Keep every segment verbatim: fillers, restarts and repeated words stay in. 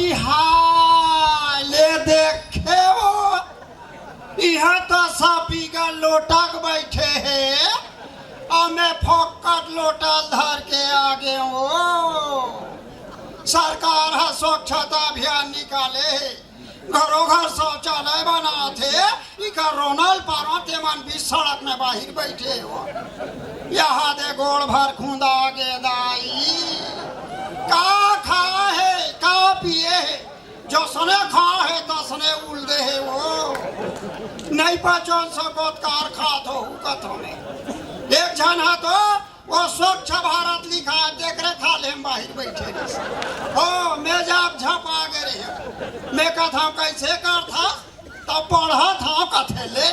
हाय, ले देखे वो, इहाँ तो सब बिगर लोटा के बैठे हे, अउ मैं फोकट लोटा धर के आ गे हो। सरकार ह स्वच्छता अभियान निकाले हे, घरो घर शौचालय बनात हे, इकर रोनल पारा तेमन बीच सड़क में बाहिर बैठे हो। यहाँ दे गोड़ भर खुंदा गे दाई, का खाहे, का पिए हे, जसने खाहे तसने उल दे हे वो। नहीं पहचान सकत कार खात हो कथो में। एक झन हा तो वो स्वच्छ भारत लिखा हे, तेकरे थाले में बाहिर बैठे रहिस। ओ, मैं जाब झपा गे रहे। मैं कथंव, "कैसे करथस?" त पढ़त हंव कथे ले।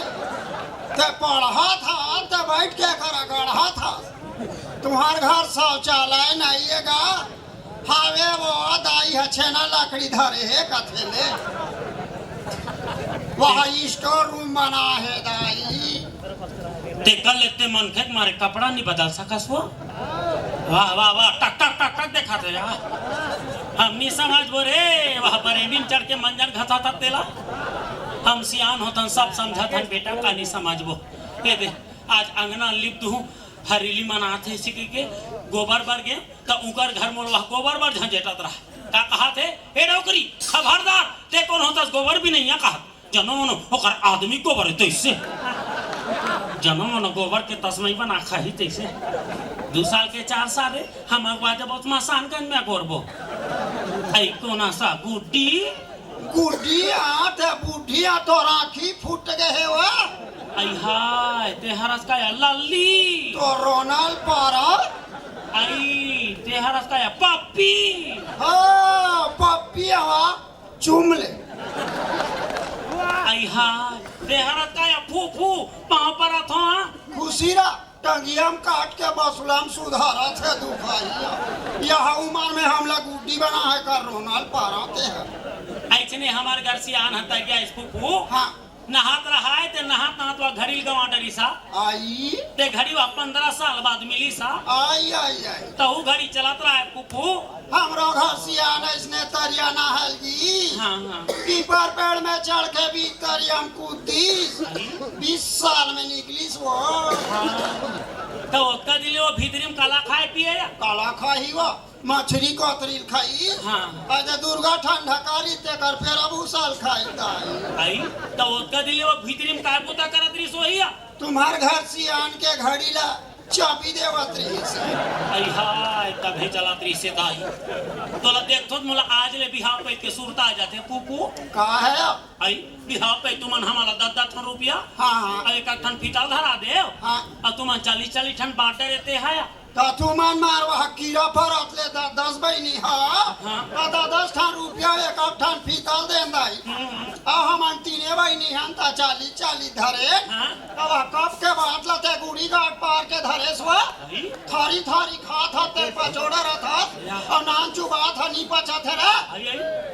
ते पढ़त हस, ते बैठ के करा गढ़त हस। तुम्हार घर शौचालय नहीं हे गा? हावे वो दाई ह छेना लकड़ी धरे हे कथे ले। वहाँ स्टोर रूम बना हे दाई। ते कर लेते मनखे के मारे कपड़ा नहीं बदल सकस वो। वाह, वाह, वाह, टक, टक, टक, टक देखाथे यार। हम नहीं समझबो रे, वह बरेमी में चढ़ के मंजन घसाथस तेला। हम सियान होथन, सब समझथन बेटा, का नहीं समझबो। ये दे, आज अंगना लिप दूँ, हरेली मनाथे इसी के, के गोबर बर गे, त उकर घर मोर वह गोबर बर झंझेटत रहा। का कहाथे, "ए डोकरी, खबरदार, ते कोन होथस गोबर बिनइया कहा।" जनो मनो ओकर आदमी गोबर हे तइसे। जनो मनो गोबर के तसमई बना खाही तइसे। दू साल के चार साल रे, हम अगवा जब ओतमा सानगंज में गोरबो। अई कोना सा गुड्डी? गुड्डी आ ते बुढ़िया तोर आँखी फूट गे हे वा। अई हाय, ते हरस का या लल्ली? तो रोनल पारा। अई, ते हरस का या पप्पी? हाँ, पप्पी हवा। चूम ले। अई हाय, ते हरस का या फूफू, पाँव परत हंव। खुशी रहा, टंगिया में काट के बसुला में सुधारथे दुखाइया। यह उमर में हमला गुड्डी बनाहे कर रोनल पारा ते हे। अइसने हमर घर सियान हता गया इस फूफू। हाँ। नहात रहा हे, ते नहात नहात वा घड़ी ल गंवा डरिस हा। आई। ते घड़ी वा पंद्रह साल बाद मिलिस हा। आई, आई, आई। तहू घड़ी चलत रहा हे फूफू। हमरो घर सियान अइसने तरिया नहाय ल गिस। हाँ, हाँ। पीपर पेड़ में चढ़ के बीच तरिया में कूद दिस। अरे। बीस साल में निकलिस वो। हाँ। त ओतका दिन ले वो भीतरी में काला खाय पिए या? काला खाही वो, मछरी कतरी ल खाही। हाँ। अइसे दुर्गा ठंडा करी तेकर फेर अब उसल खाही दाई। अई, त ओतका दिन ले वो भीतरी में काय बूता करत रहिस होही या? तुम्हार घर सियान के घड़ी ला चाबी देवत रहिस हे। अई हाय, तभे चलत रहिस हे दाई। तोला देखथों त मोला आज ले बिहाव पइत के सुरता आ जाथे, फूफू। का हे? अई, बिहाव पइत तुमन हमला दस दस ठन रुपया, हाँ, हाँ। अउ एक एक ठन फीता धरा देव। हाँ। अउ तुमन चालीस चालीस ठन बांट डरे ते हा। त तुमन मारवा कीरा फरत ले दस दस बहिनी हा। हाँ। त दस दस ठन रुपया एक एक ठन फीता ल देन दाई। हम्म। अउ हमन तीने बहिनी हन त चालीस चालीस धरे। हाँ। त वह कब के बात ल ते गुड़ी गांठ पार के धरेस वा। अई। थारी थारी खात हस ते पचोड़ा रहत हस। या। अउ नान चुबात हस नी पचत हे रे। अई, अई।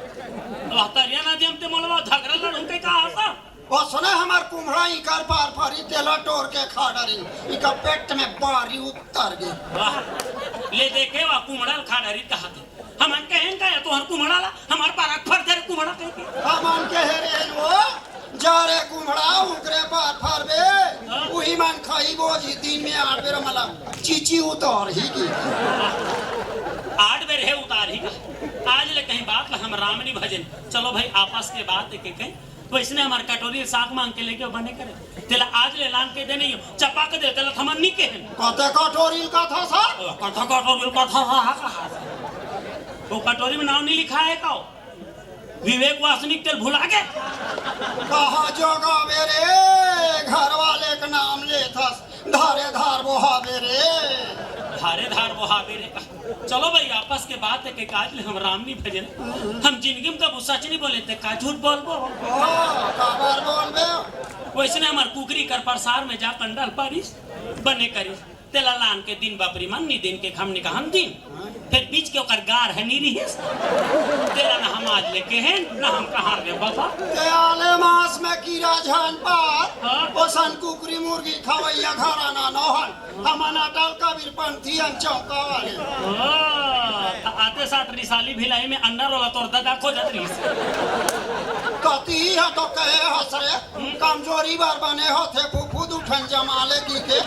त तरिया नदी म ते मोला झगरा लड़हूं कहि का हस? ओ सुने हमर कुम्हड़ा इकर पार फरी तेला टोर के खा डरिन। इकर पेट में बारी उतर गे। वाह। ले देखे वा कुम्हड़ा ल खा डरिन कहाथे। हमन कहेन का या तोहर कुम्हड़ा ला, हमर पारा फर दे रे कुम्हड़ा कहि के। हमन कहे रेहेन वो, जा रे कुम्हड़ा, उकरे पार फरबे, हाँ। उही मन खाही बोजी, दिन में आठ बेर मला चीची उतारही गी। आठ बेर हे उतारही गा। आज ले कहीं बात ला हम राम नी भजेन। चलो भाई, आपस के बात हे के कहीं, वइसने हमर कटोरी साग मांग के लेगे बने करे। तेला आज ले लान के दे नहीं हो, चपा के दे, तेला थमन नी केहेन। कते कटोरी ल कथस? कते कटोरी ल कथस, हा, कहा। वो कटोरी में नाम नहीं लिखा हे का? विवेक वासनिक तेल भुला गे। कहा जोगाबे रे, घर वाले के नाम लेथस, धारे धार बोहाबे रे। धारे धार बोहाबे रे। चलो भाई, आपस के बात हे के काज ले हम राम नी भजेन। हम जिंदगी में कभू सच नी बोलेन, ते का झूठ बोलबो? ओ, काबर बोलबे? वइसने हमर कुकरी कर परसार में जा कंडल परिस, बने करिस। तेला लान के दिन बपरी मन नी दिन के हम नी कहन दिन। फेर बीच के ओकर गार ह नी रिहिस। तेला ना हम आज ले केहेन, ना हम कहां रे बाबा। ते आले मास में कीरा झन पार, हाँ। ओसन कुकरी मुर्गी खवैया घराना नोहन। हमन अटल कबीर पंथी अन चौका वाले। ओ, आते साथ रिसाली भिलाई में अंडा रोला तोर ददा खोजत रहिस। कती ह तो कहे हस रे, कमजोरी बर बने होथे फूफू दू ठन जमा ले की के।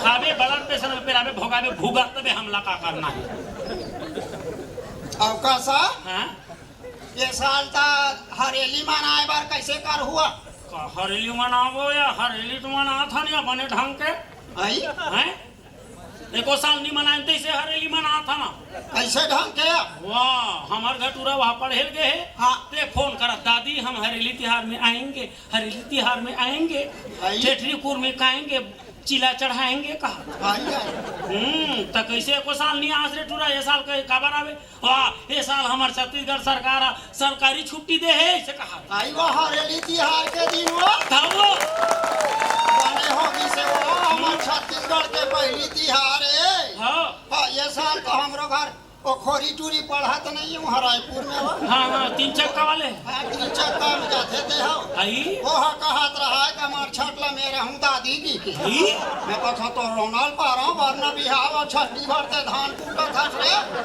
खाबे ब्लड प्रेशर में पेराबे भोगाबे भूगा तबे हमला का करना है। अउ का सा? हाँ? ये साल त हरेली मनाए बर कैसे कर हुआ? का हरेली मनाबो या हरेली तो मनात हन या बने ढंग के। आई? हैं? एको साल नी मनाए तैसे हरेली मनात हन। कैसे ढंग के? वाह, हमर घर टूरा वहाँ पढ़े ल गे हे। हाँ। ते फोन करत, "दादी, हम हरेली तिहार में आएंगे, हरेली तिहार में आएंगे, आई? ठेठरी कुर में खाएंगे, चीला चढ़ाएंगे," कहा। आई, आई। हम्म, त कैसे एको साल नी आस रे टूरा, ये साल के काबर आवे? वाह, ये साल हमर छत्तीसगढ़ सरकार ह सरकारी छुट्टी दे हे, ऐसे कहा। आई वाह, हरेली तिहार के दिन वो। तब वो। बने होगी से वो, हमर छत्तीसगढ़ के पहली तिहार है। हाँ। हाँ, ये साल तो हमरो घर वो खोरी टूरी पढ़त नहीं हूँ, रायपुर में वो। हाँ, हाँ, तीन चक्का वाले। हाँ, तीन चक्का में जाते थे हो। आई। वो हा कहत रहा है कि हमर छठ ला मेरे हूँ दादी जी की। आई। मैं कहा तो रोनाल पा रहा हूँ, वरना बिहाव और छठी भरते धान कूटत हस रे।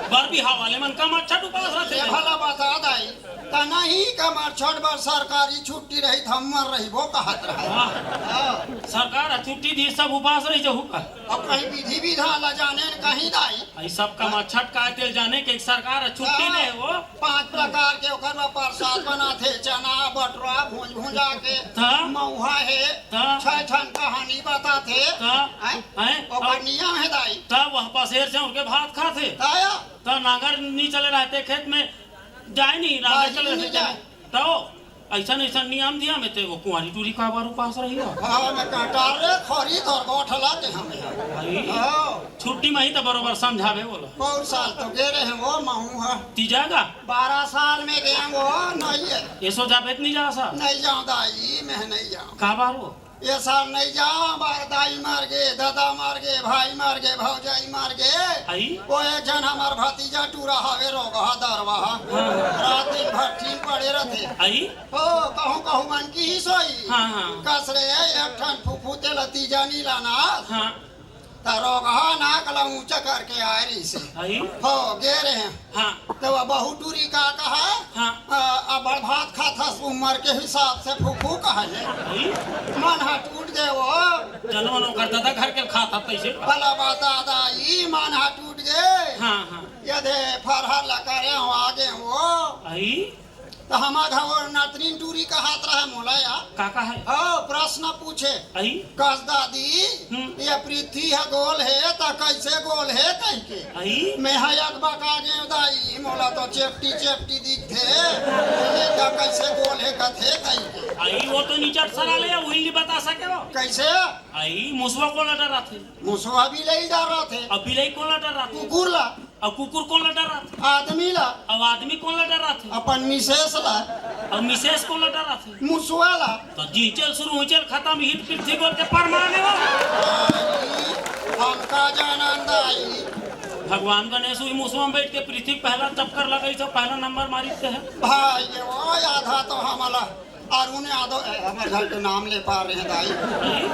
बर बिहाव वाले मन का मच्छर उपास रथे। ये भला बता दाई, त नहीं का मार छठ बर सरकारी छुट्टी रही, त हम मर रही, वो कहत रहा। वाह। हाँ। सरकार ह छुट्टी दी, सब उपास रही जहू का। अब कहीं विधि विधान ला जाने न कहीं दाई। आई सब का मच्छर का तेल जाने के सरकार ह छुट्टी हाँ। दे वो। पांच प्रकार के ओकर में प्रसाद बनाथे, चना, बटुरा, भूंज भूंजा के, हाँ। मऊहा हे, हाँ। छह ठन कहानी बताथे। हाँ। हैं? हैं? ओकर नियम हे दाई। तब वह पसेर से उनके भात खाथे। आया? त नांगर नी चले रहते खेत में, जाए नी, रांधे बाजी चले नी रहते जाए। जाए। तो ऐसन, ऐसन नियम दिया में ते वो कुंवारी टूरी का बार उपास रही हो। हाँ, मैं कांटा रे, खोरी धर गोठला के हमें। भाई, हाँ। छुट्टी में ही तो बरोबर समझावे बोला। बहुत साल तो गे रहे वो, महू हा। ती जाएगा? बारह साल में गए वो, नहीं है। ये सो जाबे त नहीं जा सा? नहीं जाऊँ दाई, मैं नहीं जाऊँ। का बार वो? ये साल नहीं जाओ, हमार दाई मर गे, दादा मर गे, भाई मर गे, भौजाई मर गे। आई? वो एक झन हमार भतीजा टूरा हवे, रोगहा दरवा। हाँ। रात दिन भट्ठी में पड़े रहथे। आई? ओ, कहूँ, कहूँ मन की ही सोई। हाँ, हाँ। कस रे, एक ठन फुफू तेला तीजा नी लाना। हाँ। त रोगहा नाक ला ऊंचा करके आए रहिसे। आई? हो, गे रहे। हाँ। त वो बहू टूरी का कहा? हाँ। अ, अब्बड़ भात खाथस, उम्र के हिसाब से फूफू कहा ले। आई? मन हा टूट गे वो। जनवन ओकर दादा घर के खाता तैसे। भला बता दाई, मन हा टूट गे। हाँ, हाँ। यदे फरहर ला करे हो, आगे हो। आई? त हमा घर नतनीन टूरी कहत रहे मोला या। का कहे? हो, प्रश्न पूछे। आई? कस दादी, हम्म। ये पृथ्वी ह गोल हे, त कैसे गोल हे कहि के? आई? मैं हा एक बका गेव दाई, मोला तो चेपटी चेपटी दिखथे। ये त कैसे गोल हे कथे कहि के? आई, वो तो नीचट सरा ले, वही नहीं बता सके वो। कैसे? आई, मुसवा कोन ला डराथे? मुसवा बिलई डराथे। अब बिलई कोन ला डराथे? कुकुर ला। अब कुकुर कोन ला डराथे? आदमी ला। अब आदमी कोन ला डराथे? अपन मिसेस ला। अब मिसेस कोन ला डराथे? मुसवा ला। तो जी चल शुरू हुई, चल खत्म, हिट पृथ्वी गोल के परमाणु। आई, हमका जानन दाई। भगवान गणेश हुई मुसवा में बैठ के पृथ्वी पहला चक्कर लगाई तो पहला नंबर मारी के है। भाई, ये वो आधा तो हमला अरुण यादव, ए, हमर घर के नाम ले पा रहे हैं दाई। हैं?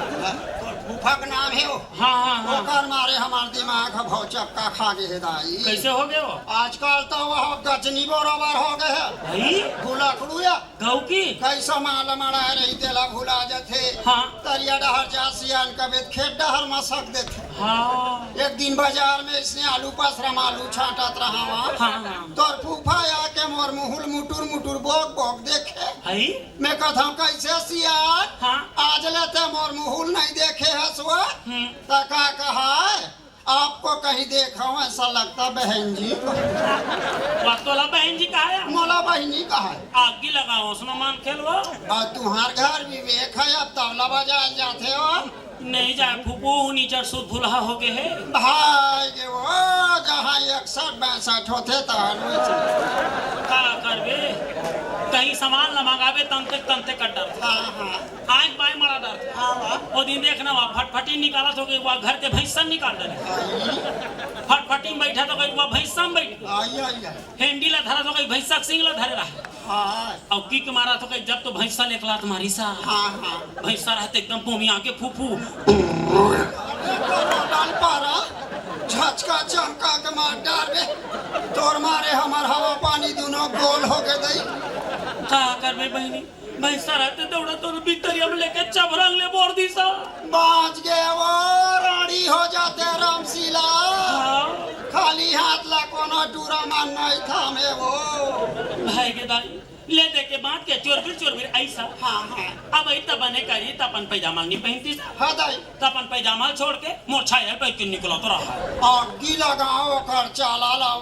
तोर फूफा के नाम है वो। हाँ, हाँ, हाँ। ओकर मारे हमार दिमाग ह भौचक्का खा गे है दाई। कैसे हो गए वो? आजकल तो वह गजनी बरोबर हो गए है। भाई? भुलकड़ू या। गऊ की? कैसा माल मड़ा रही तेला भुला जथे। हाँ। तरिया डहर जा सियान कबे खेत डहर मसक देथे। हाँ। एक दिन बाजार में इसने आलू पसरम आलू छांटत रहा वहाँ। हाँ, हाँ। तोर फूफा आके मोर मुहुल मुटुर मुटुर बोक बोक देखे। हई? मैं कथौं, "कैसे सियान? हाँ। आज ले ते मोर मुहुल नहीं देखे हस वो?" हम्म। त का कहा है, "आपको कहीं देखा हूँ, ऐसा लगता बहन जी।" वाह, तोला बहन जी कहा है? मोला बहिनी कहा है। आगी लगाओ, उसमें मान खेलवा। और तुम्हार घर विवेक है, अब तबला बजाए जाते हो। नहीं जाए फूफू, नीचर सुध भुलहा हो गए है। भाई के वो जहाँ इकसठ बासठ होते तहन वैसे। का करबे? कहीं सामान ल मंगाबे तंते तंते कर डर। हाँ, हाँ। आँख बाय मड़ा डर। हाँ, हाँ। वो दिन देखना वहाँ फटफटी निकाला तो कहीं वहाँ घर के भैंसन निकाल डरे। आई। फटफटी में बैठा तो कहीं वहाँ भैंसा में बैठ। आई, आई, आई। हेंडी ला धरा तो कहीं भैंसा के सिंग ला धरे रहा। हाँ। और किक मारा तो कहीं जब तो भैंसा ले एक लात मारी सा। हाँ, हाँ। भैंसा रहते एकदम बोमी आके फूफू। डाल पारा, झट अचका चमका के मार डारबे। तोर मारे हमर हवा पानी दुनो गोल हो गे दई। का करबे बहिनी, भैंसा रहते दौड़ा तो बितरिया में लेके चभरंग ले बोर दी सा। बाँच गे वो, राड़ी हो जाते रामशीला। हाँ। खाली हाथ ला कोनो टूरा मन नहीं थामे वो। भाई के दाई, ले दे के बाँच के चोरबिर चोरबिर ऐसा। हाँ, हाँ। अब आई त बने करी त अपन पैजामा नहीं पहनती सा। हाँ दाई। त अपन पैजामा छोड़ के मोर छाया पहन के निकलत रहा है। आगी लगाओ कर चाला लाओ।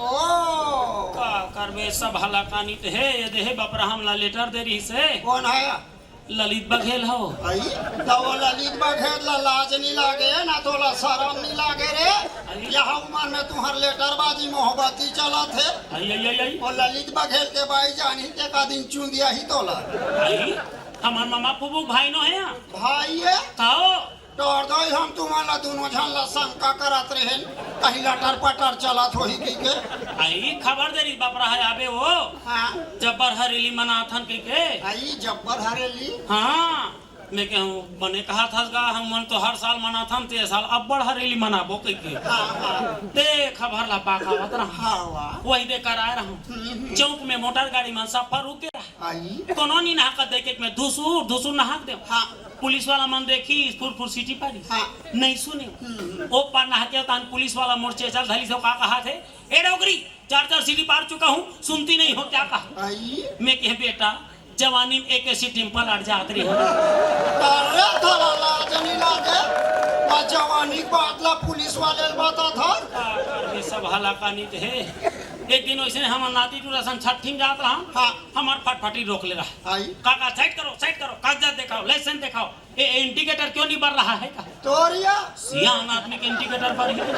का करबे, सब हलाकानी ते हे, ये देहे बपरा हमला लेटर दे रही से। कौन है? ललित बघेल हो। आई, त वो ललित बघेल ला लाज नहीं लागे ना, तोला शरम नहीं लागे रे। आई। यहाँ उमर में तुहर लेटरबाजी मोहब्बती चलत हे। आई, आई, आई, आई। वो ललित बघेल के बाई जानी ते का दिन चुंदिया ही तोला। आई, हमर मामा फूफू भाई नो है। भाई है? ताओ। डर दई हम तुमन ला दुनो झन ला शंका करत रहेन, कहीं लटर पटर चलत होही कहिके। आई खबर दे रही बपरा है आबे वो। हाँ। जब्बर हरेली मनाथन कहिके। आई जब्बर हरेली? हाँ। मैं कहूँ, बने कहा था गा, हम मन तो हर साल मनाथन, ते साल अब्बड़ हरेली मनाबो कहिके। हाँ, हाँ। ते खबर ला पाक आवत रहा। हाँ, वाह। वही दे कर आए रहा। हम्म, हम्म। चौक में मोटर गाड़ी मन सब पर रुके रहा। आई। कोनो नी नहाकत देखे में धुसुर, धुसुर नहाक दे। हाँ। पुलिस वाला मन देखी, फुर फुर सीटी पारी। हाँ। नहीं सुने। हम्म। ओ पार नहा के तान पुलिस वाला मोर चेचल धली से का कहा थे, "ए डोकरी, चार चार सीटी पार चुका हूँ, सुनती नहीं हो क्या?" कहा। आई। मैं कहे, "बेटा, जवानी में एक सीटी में पलट जात रही।" अरे, तोला लाज नहीं लागे? आ जवानी के बात ला पुलिस वाले ला बता था। का करबे, सब हलाकानी ते हे। एक दिन वैसे हमर नाती टूरा सन छठी में जात रहा। हाँ। हमर फटफटी रोक ले रहा। आई। "काका, साइड करो, साइड करो, कागजात दिखाओ, लाइसेंस दिखाओ। ए, ए, इंडिकेटर क्यों नहीं बर रहा है?" का तोरिया। सियान आदमी के इंडिकेटर बर ही नहीं।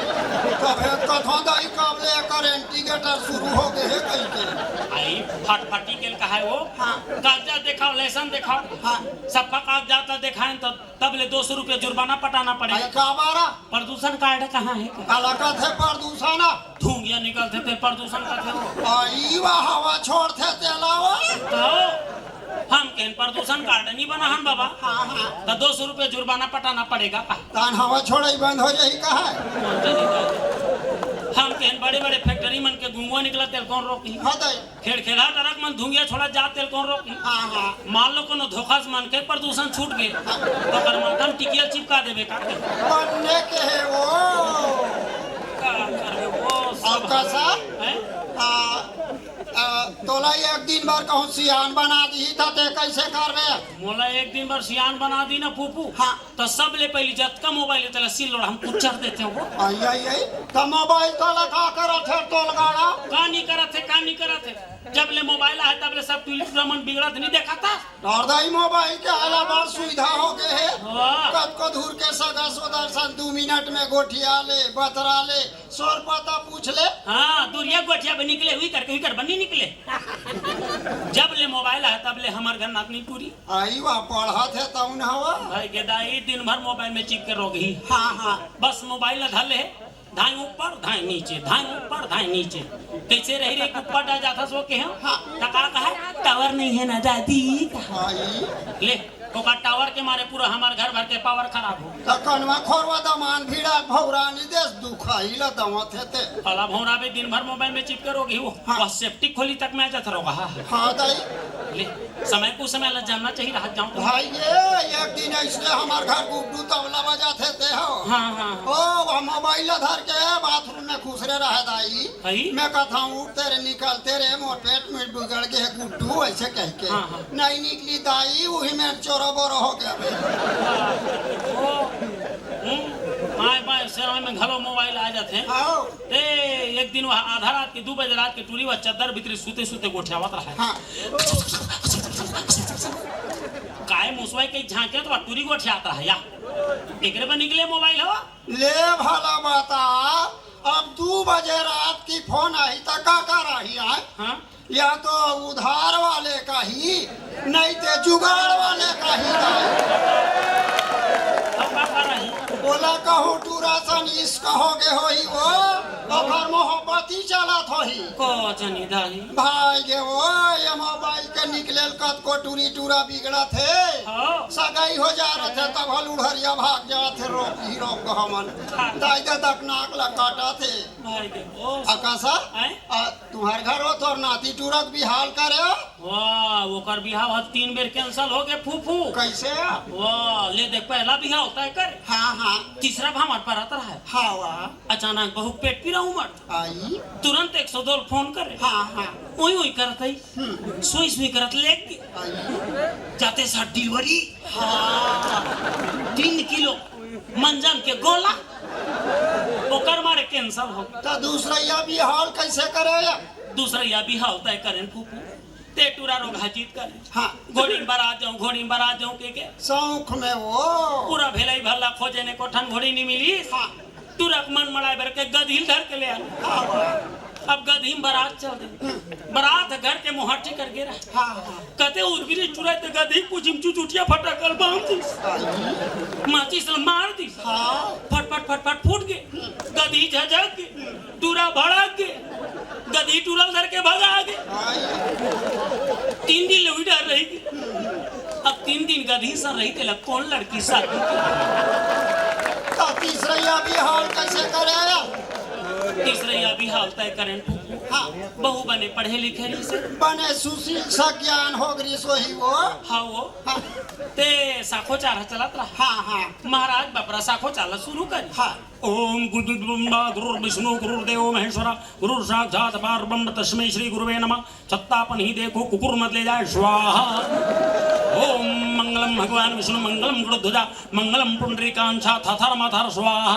तभे कथों दाई कब ले एकर इंडिकेटर शुरू हो गए है कहीं के। आई फटफटी के कहा है वो। हाँ। "कागजात दिखाओ, लाइसेंस दिखाओ।" हाँ। सबका कागजात दिखाएं तो तब ले दो सौ रुपया जुर्माना पटाना पड़ेगा। आई का बारा? प्रदूषण कार्ड कहाँ है? काला कथे प्रदूषण? धुंगिया निकलथे ते प्रदूषण कथे वो। आई वाह, हवा छोड़थे तेला वो। तो हम कहन प्रदूषण कार्ड नहीं बना हन बाबा। हाँ, हाँ। तो दो सौ रुपया जुर्माना पटाना पड़ेगा। तान हवा छोड़ाई बंद हो जाही कहा? हम कहन बड़े बड़े फैक्ट्री मन के धुंगवा निकलत तेल कौन रोकी? हाँ दाई। खेड़खेड़ा ट्रक मन धुंगिया छोड़ा जात तेल कौन रोकी? हाँ, हाँ। मान लो कोनो धोखा से मन के प्रदूषण छूट गए, तो ओकर माथा में टिकिया चिपका देबे का? बनने के है वो। का करबे वो सब? अब कैसा? हैं? आ, आ, तोला एक दिन बर कहूँ सियान बना दी था, ते कैसे करबे? मोला एक दिन बर सियान बना दी ना फूफू। हाँ। तो सबले पहली जतका मोबाइल हे, तेला सील लोड़ा हम कुचर देते हो। आई, आई, आई। तो मोबाइल तोला का करत हे, तोलगाड़ा? का नहीं करत हे, का नहीं करत हे? जब ले मोबाइल आहे, तब ले सब टूरी टूरा मन बिगड़त नहीं देखा था? और दाई मोबाइल के आला बड़ सुविधा हो गए हे। वाह। कतको दूर के सगा सोदर सन दू मिनट में गोठिया ले, बतरा ले, सोर पता पूछ ले। हाँ, दूरिया गोठिया पे निकले हुई करके, हुई कर बनी निकले। जब ले मोबाइल आहे, तब ले हमार घर नात नहीं टूरी। आई वाह, पढ़त हे तउन हवा। भाई के दाई दिन भर मोबाइल में चिपके रह गई। हाँ, हाँ। बस मोबाइल ला धर ले, धाई ऊपर, धाई नीचे, धाई ऊपर, धाई नीचे। कैसे रही रे, ऊपर डा जाथा सो के हम? हाँ। त का कहा? टावर नहीं है ना दादी। आई। ले, ओका टावर के मारे पूरा हमार घर भर के पावर खराब हो। त कनवा खोरवा दमान भीड़ा भौरा नहीं देस दुखाई ला दवत हे ते। अला भौरा भी दिन भर मोबाइल में चिपके रह गई हो। हाँ। वह सेप्टिक खोली तक में आ जाता रहोगा। हाँ, हाँ। हाँ, दाई। ले, समय को समय ला जानना चाहिए, रह जाऊं तो। भाई, ये एक दिन ऐसने हमार घर गुड्डू तबला बजात हे ते हो। हाँ, हाँ। ओ, वह मोबाइल ला धर के बाथरूम में खुसरे रहे दाई। हई? मैं कहता हूँ, "उठ तेरे निकलते रे, मोर पेट में बिगड़ गए गुड्डू," ऐसे कह के। हाँ, हाँ। नहीं निकली दाई, वही में चोरो बोरो हो गया बे। ओ, हम्म, आए बाए शहर में घलो मोबाइल आ जाते हैं। आओ। ते एक दिन वह आधा रात के दू बजे रात के टूरी वह चद्दर भीतरी सूते सूते गोठियावत रहा है। हाँ। काय मुसवा के झांके तो वह टूरी गोठियात रहा या। एकरे पर निकले मोबाइल हो? ले भला बता, अब दू बजे रात की फोन आई त का कर रही है? हाँ? या तो उधार वाले का ही, नहीं ते जुगाड़ वाले का ही। अब का कर रही? बोला कहूँ टूरा सन इश्क हो गए होही वो। ओकर मोहब्बती चलत होही। का जनी दाई। भाई गे वो, ये मोबाइल के निकलेल कतको टूरी टूरा बिगड़त हे। हाँ। सगाई हो जा रथे, तब हल उड़हरिया भाग जात हे, रोक ही रोक हमन। हाँ। दाई दे तक नाक ला काटत हे। भाई गे वो। अकासा, हैं? आ, तुम्हार घर हो तोर नाती टूरा के बिहाव करे? वाह, ओकर बिहाव ह तीन बेर cancel हो गे फूफू। कैसे? वाह, ले देख, पहला बिहाव तय करे। हाँ, हाँ। तीसरा भांवर परत रहा है। हाँ, वाह। अचानक बहू पेट पीरा उमड़। आई। तुरंत एक सौ दो फोन करे। हाँ, हाँ। उई उई करत आई। हम्म। सुई सुई करत लेग गे। आई। जाते साथ delivery। हाँ। तीन किलो मंजन के गोला। ओकर मारे cancel हो। तो दूसरा या बिहाव कैसे करे? दूसरा या बिहाव तय करेन फूफू। ते टूरा रोगहा जिद करे। हाँ। घोड़ी में बरात जाऊं, घोड़ी में बरात जाऊं के के। शौक में वो। पूरा भेलई भल्ला खोजे ने, एको ठन घोड़ी नी मिली। हाँ। टूरा के मन मड़ाए बर के गदही ल धर के ले आन। हाँ, वाह। अब गदही में बरात चल दे। बरात घर के मुहाटी कर गे रहा। हाँ, हाँ। कते उर्बिरी टूरा ते गदही पूछी म चुचुटिया फटाकल बांध दिस। माचिस ल मार दिस। हाँ। फट फट फट फट फूट गे। गदही झझक गे। टूरा भड़क गे, गदही टूरा ल धर के भगा गे। तीन दिन ले उही डर रही गे। अब तीन दिन गदही सन रही, तेला कोन लड़की साथ? तो तीसरा या बिहाव कैसे करे? तीसरा या बिहाव तय करेन फूफू। हाँ। बहू बने पढ़े लिखे रहिसे। बने सुशील सज्ञान हो गई सोही वो। हाँ वो। हाँ। ते साखोचार ह चलत रहा। हाँ, हाँ। महाराज बपरा साखोचार ला शुरू करी। हाँ। ओम गुरुर्ब्रह्मा गुरुर्विष्णु गुरुर्देवो महेश्वरा गुरुर्साक्षात् परब्रह्म तस्मै श्री गुरुवे नमः। छत्ता पनही देखो कुकुर मत ले जाए स्वाहा। ओम मंगलम भगवान विष्णु मंगलम गरुड़ध्वजा मंगलम पुंडरीकांक्षा थथर मथर स्वाहा।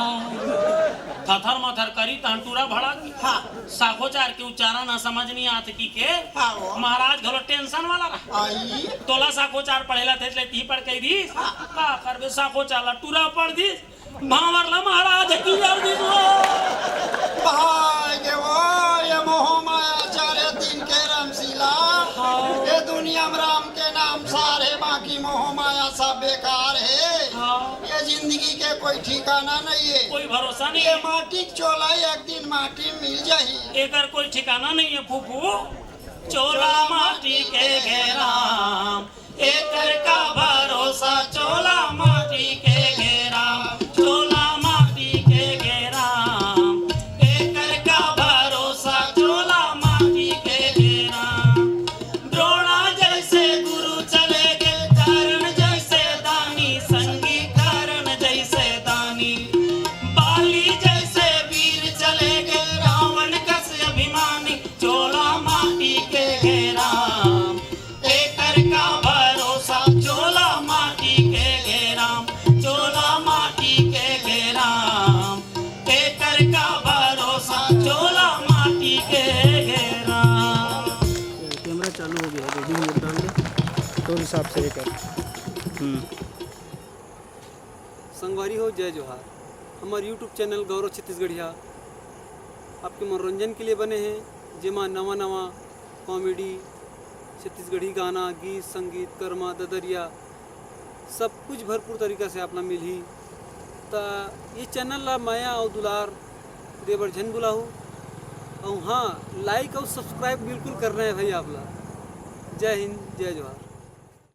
थथर मथर करी तहन टूरा भड़क। हाँ। साखोचार के उच्चारण ह समझ नहीं आत कि के। हाँ, वो। महाराज घलो tension वाला रहा। आई। तोला साखोचार पढ़ेला थे, इसलिए ती पढ़ कह दी। हाँ। का करबे, साखोचार ला टूरा पढ़ दी। भांवर ला महाराज की कर दी वो। भाई गे वो, ये मोह माया चारे दिन के रमशीला। हाँ। ये दुनिया में राम के नाम सार हे, बाकी मोह माया सब बेकार हे। हाँ। ये जिंदगी के कोई ठिकाना नहीं है। कोई भरोसा नहीं ये है। माटी के चोला एक दिन माटी में मिल जाही। एकर कोई ठिकाना नहीं है फूफू। चोला माटी के घेरा, एकर का भरोसा, चोला माटी के घेरा, चोला माटी के घेरा, एकर का भरोसा, चोला माटी के घेरा। द्रोणा जैसे गुरु चले गे, कर्ण जैसे दानी, संगी कर्ण जैसे दानी, बाली जैसे वीर चले गे, रावण कस अभिमानी, चोला माटी के घेरा। एकर का भरोसा, चोला माटी के घेरा, चोला माटी के घेरा। एकर का भरोसा, चोला माटी के घेरा। कैमरा चालू हो गया है, ready mode डाल दे, तो हिसाब से ये कर। हम्म। संगवारी हो, जय जोहार। हमार YouTube channel गौरव छत्तीसगढ़िया आपके मनोरंजन के लिए बने हैं, जेमा नवा नवा comedy, छत्तीसगढ़ी गाना, गीत संगीत, करमा, ददरिया, सब कुछ भरपूर तरीका से आप ला मिलही। त ये channel ला मया अउ दुलार दे बर झन भुलाहू। अउ हाँ, like अउ subscribe बिल्कुल करना है भाई आप ला। जय हिंद, जय जोहार।